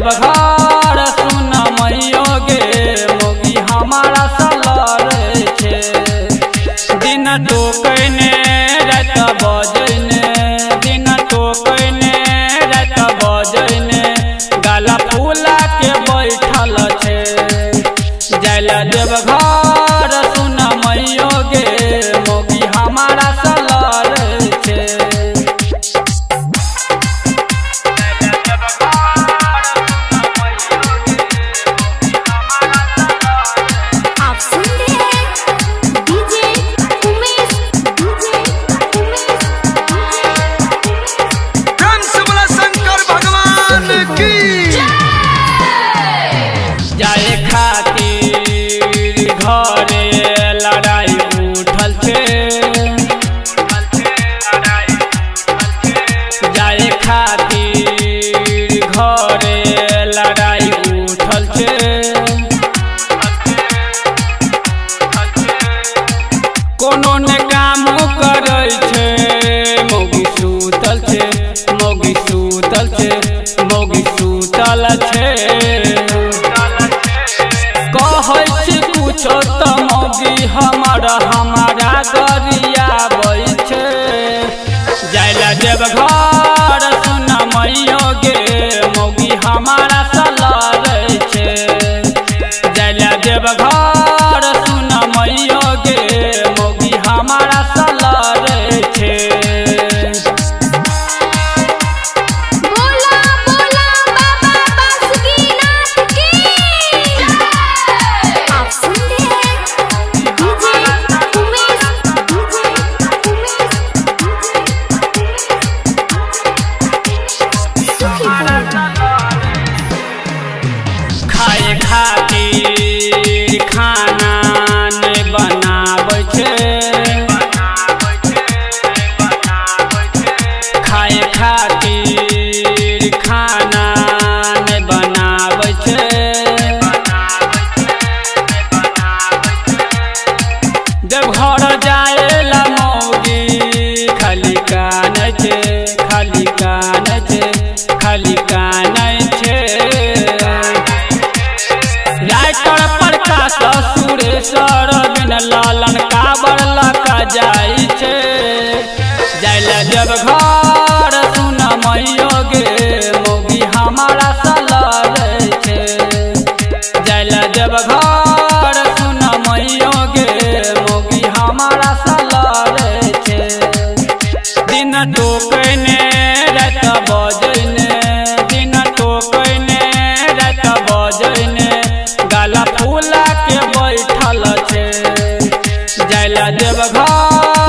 देवघर सुन मैयो गे मौगी हमारा सलर छे। दिन टोकने रात बजने, दिन टोकने रात बजने, गाला फूला के बैठल छे। जाइला देवघर सुन मैयो गे मौगी हमारा सलर छे। आप सुन रहे हैं डीजे उमेश, डीजे उमेश, प्रेम से बोला शंकर भगवान की। जाए खातिर घरे लड़ाई उठल छे, जाए खातिर घरे लड़ाई उठल छे। कोनो ने काम करै छे मौगी सुतल छे, मौगी सुतल छे, मौगी सुतल छे। कहै छी कुछो त मौगी हमर हमारा गरियाबै छे। जाइला देवघर सुन मैयो गे मौगी हमारा सलर छे। जाइला देवघर सुन मैयो गे मौगी हमारा सलर छे। बोला बोला बाबा बासुकीनाथ की। आप सुन रहे हैं डीजे उमेश, डीजे उमेश, सुखीपुर। खाए खातिर खाना नै बनाबै छे, खाए खातिर खाना नै बनाबै छे। देवघर जाएला मौगी खाली कानै छे, खाली कानै छे, खाली कानै छे। राइटर प्रकाश सुरेश्वर बिन लालन काबर लका जाइ छे। जाइला देवघर सुन मैयो गे मौगी हमारा सलर छे। जाइला देवघर सुन मैयो गे मौगी हमारा सलर छे। दिन टोकने रात बजने, दिन टोकने रात बजने, गाला फूला के बैठल छे। जाइला देवघर